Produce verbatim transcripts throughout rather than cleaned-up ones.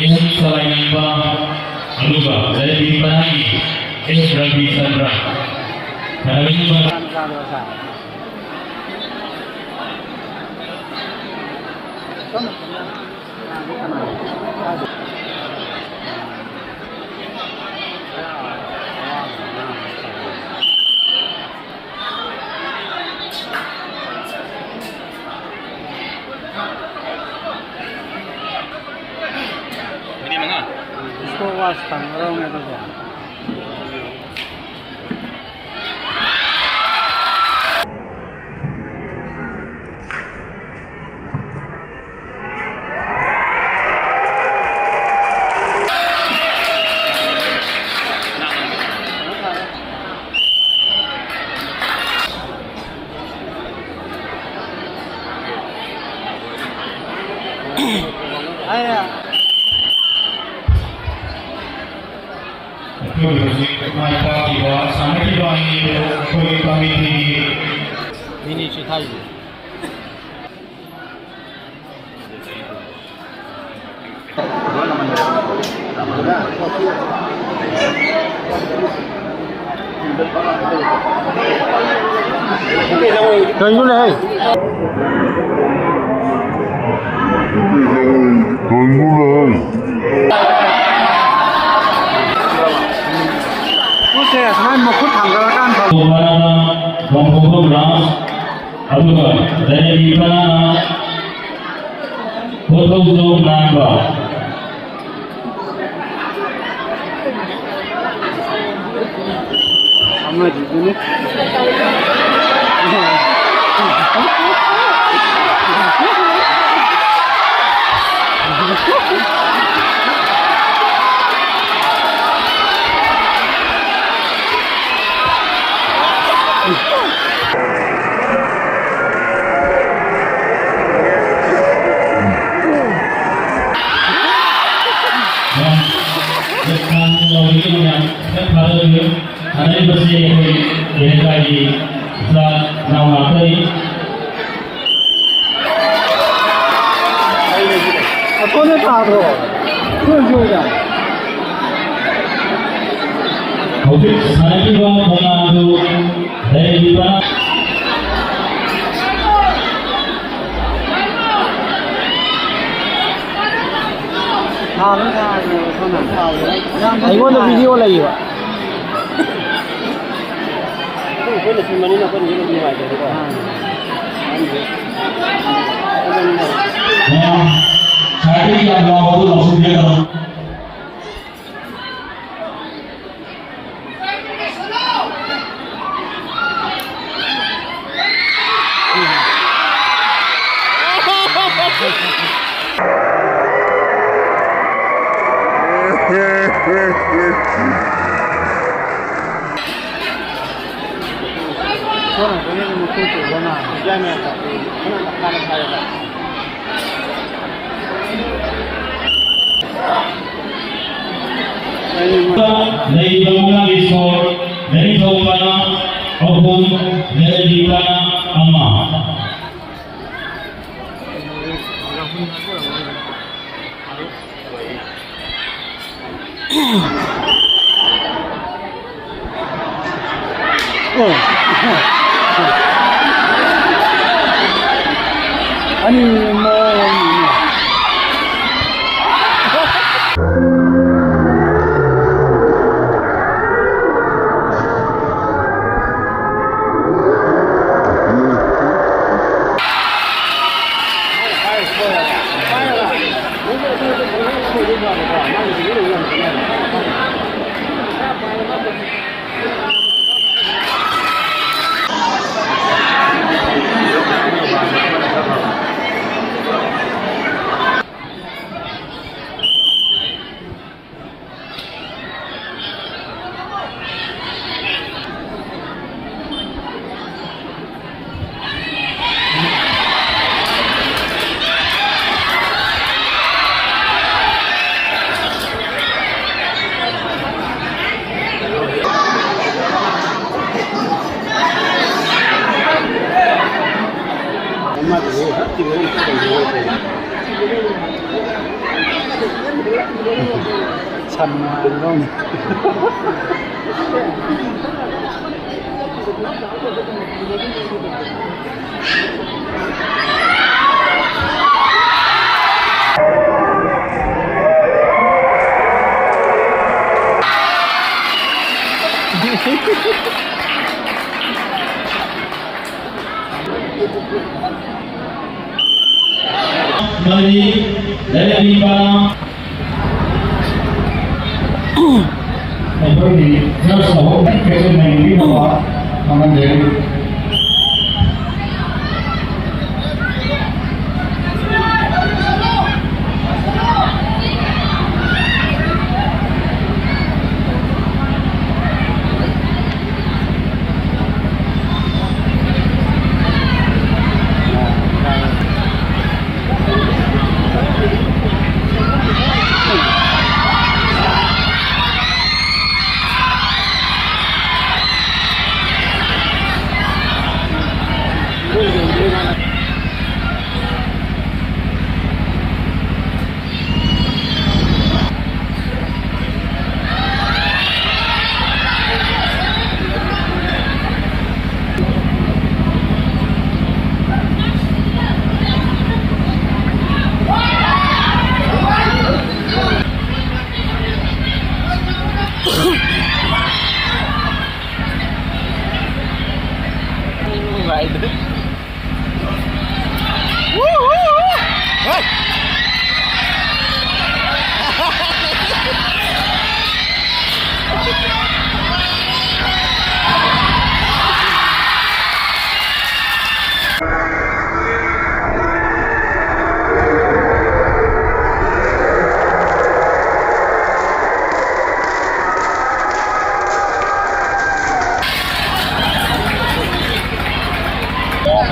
ꯑꯦꯁ ꯁꯂꯥꯏꯉꯥꯟꯕ, ꯑꯗꯨꯒ ꯂꯥꯏꯔꯦꯝꯕꯤ ꯄꯅꯥꯒꯤ ꯑꯦꯁ ꯔꯕꯤꯆꯟꯗ꯭ꯔ꯫ ꯁꯥꯟꯅꯃꯤꯟꯅꯕ ꯃꯤꯅꯤꯠ ꯃꯉꯥ꯫ Score ꯋꯥꯁ ꯇꯝꯒꯗꯧꯅꯦ ꯑꯗꯨꯗꯤ꯫ ꯑꯩꯈꯣꯏꯒꯤ ꯍꯧꯖꯤꯛ ꯃꯥꯏ ꯄꯥꯛꯈꯤꯕ ꯁꯥꯟꯅꯈꯤꯕ ꯑꯅꯤꯗꯨ ꯑꯩꯈꯣꯏꯒꯤ ꯀꯃꯤꯇꯤꯒꯤ ꯃꯤꯅꯤꯠꯁꯨ ꯊꯥꯏ꯫ ꯀꯩꯅꯣꯅꯦ ꯍꯦ? ꯀꯩꯅꯣꯅꯦ ꯍꯦ? ꯄꯣꯠꯁꯦ ꯁꯨꯃꯥꯏꯅ ꯃꯈꯨꯠ ꯊꯥꯡꯒꯠꯂꯀꯥꯟꯗ ꯇꯣꯉꯥꯟꯅ ꯀꯣꯡꯊꯣꯛꯄ ꯕ꯭ꯔꯥꯟꯁ ꯑꯗꯨꯒ ꯂꯩꯔꯤꯕ ꯏꯃꯥꯅ ꯄꯣꯠꯊꯧꯖꯧ ꯅꯥꯟꯕ꯫ ꯑꯃꯗꯨꯗꯨꯅꯤ꯫ ꯁꯥꯟꯅꯔꯤꯕꯁꯤ ꯑꯩꯈꯣꯏ ꯂꯩꯀꯥꯏꯒꯤ ꯏꯆꯥ ꯏꯅꯥꯎ ꯉꯥꯛꯇꯅꯤ꯫ ꯑꯩꯈꯣꯏꯅ ꯊꯥꯗ꯭ꯔꯣ? ꯑꯩꯈꯣꯏꯅꯁꯨ ꯑꯣꯏꯗ꯫ ꯍꯧꯖꯤꯛ ꯁꯥꯟꯅꯈꯤꯕ ꯃꯨꯛꯅꯥ ꯑꯗꯨ ꯂꯩꯔꯤꯕ ꯑꯩꯉꯣꯟꯗ ꯚꯤꯗꯤꯑꯣ ꯂꯩꯌꯦꯕ꯫ ꯑꯩꯈꯣꯏꯅ ꯁꯤꯟꯕꯅꯤꯅ ꯑꯩꯈꯣꯏꯅ ꯍꯦꯟꯅ ꯅꯨꯡꯉꯥꯏꯖꯔꯦꯀꯣ꯫ ꯃꯌꯥꯝ ꯁꯥꯏꯠꯇꯒꯤ ꯌꯥꯝ ꯂꯥꯎꯕꯗꯣ ꯂꯥꯎꯊꯣꯛꯄꯤꯔꯒꯅꯨ꯫ ꯂꯩꯔꯤꯕ ꯃꯨꯛꯅꯥꯒꯤ ꯁꯣꯔ, ꯂꯩꯔꯤꯊꯧꯕꯅ ꯑꯍꯨꯝ, ꯂꯩꯔꯤꯕꯅ ꯑꯃ꯫ ꯑꯅꯤ ꯃꯑꯣꯡ ꯑꯃꯅꯤꯅꯦ꯫ ꯁꯟ ꯍꯥꯏꯕ ꯑꯃ꯫ ꯃꯔꯤ, ꯂꯩꯔꯛ ꯅꯤꯄꯥꯟ꯫ ꯑꯩꯈꯣꯏꯒꯤ ꯖꯁ ꯑꯍꯨꯝ ꯀꯦꯞꯇꯦꯟ ꯂꯩꯕꯤꯅꯕ ꯈꯪꯍꯟꯖꯔꯤ꯫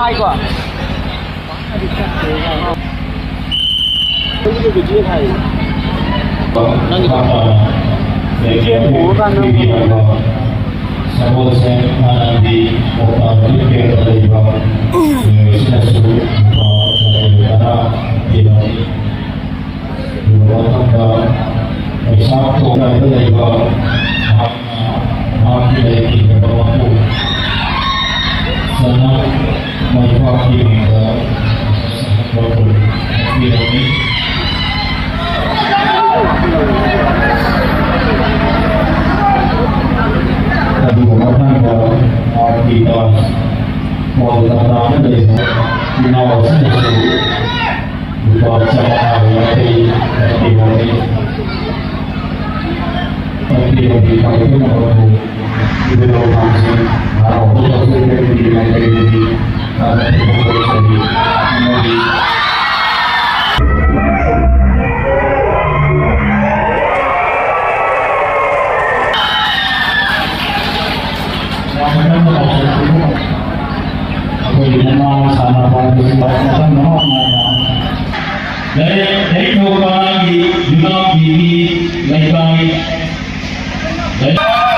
ꯍꯥꯏꯀꯣ꯫ ꯅꯪꯒꯤ ꯁꯒꯣꯜꯁꯦ ꯍꯥꯟꯅꯗꯤ ꯄꯥꯎꯇꯥꯛ ꯀꯦꯟꯗ꯭ꯔꯗ ꯂꯩꯕ ꯃꯤꯑꯣꯏꯁꯤꯡꯅꯁꯨ ꯂꯨꯄꯥ ꯆꯥꯇ꯭ꯔꯦꯠ ꯇꯔꯥ ꯄꯤꯔꯝꯃꯤ꯫ ꯑꯗꯨꯒ ꯃꯊꯪꯗ ꯄꯩꯁꯥ ꯊꯣꯛꯂꯒ ꯂꯩꯕ ꯃꯍꯥꯛꯅ ꯃꯍꯥꯛꯀꯤ ꯂꯩꯈꯤꯗ꯭ꯔꯕ ꯃꯄꯨ ꯁꯅꯥ ꯃꯩꯄꯥꯛꯀꯤ ꯃꯤꯡꯗ ꯁꯍꯟꯕ ꯈꯨꯔꯨꯝ ꯍꯥꯞꯄꯤꯔꯝꯃꯤ꯫ ꯑꯗꯨꯒ ꯃꯊꯪꯗ ꯃꯍꯥꯛꯀꯤ ꯀ꯭ꯂꯥꯁ ꯐꯣꯟꯗ ꯇꯥꯅ ꯂꯩꯕ ꯏꯅꯥꯎ ꯑꯁꯤꯅꯁꯨ ꯂꯨꯄꯥ ꯆꯥꯝꯃꯉꯥ ꯌꯥꯡꯈꯩ ꯄꯤꯔꯝꯃꯤ꯫ ꯄꯤꯔꯝꯃꯤ ꯈꯪꯗꯨꯅ ꯃꯔꯝꯕꯨ ꯏꯕꯨꯙꯧ ꯊꯥꯡꯖꯤꯡ ꯍꯔꯥꯎꯕ ꯇꯧꯖꯔꯤꯕꯒꯤ ꯃꯥꯏꯀꯩꯗꯒꯤ ꯇꯥꯅ ꯊꯦꯡꯅꯕ ꯆꯍꯤ ꯑꯃꯒꯤ ꯌꯥꯝꯅ ꯀꯟꯅ ꯇꯧꯁꯤꯜꯂꯛꯄꯕꯨ ꯑꯩꯈꯣꯏꯒꯤ ꯃꯃꯥ ꯁꯥꯟꯅꯕ ꯍꯥꯏꯕꯁꯤ ꯃꯇꯝ ꯑꯃ ꯂꯥꯏꯔꯤꯛ ꯂꯥꯏꯔꯤꯛ ꯊꯧꯕꯒꯤ ꯌꯨꯝꯅꯥꯝ ꯄꯤꯕꯤ ꯂꯩꯀꯥꯏ ꯂꯥꯏꯔꯤꯛ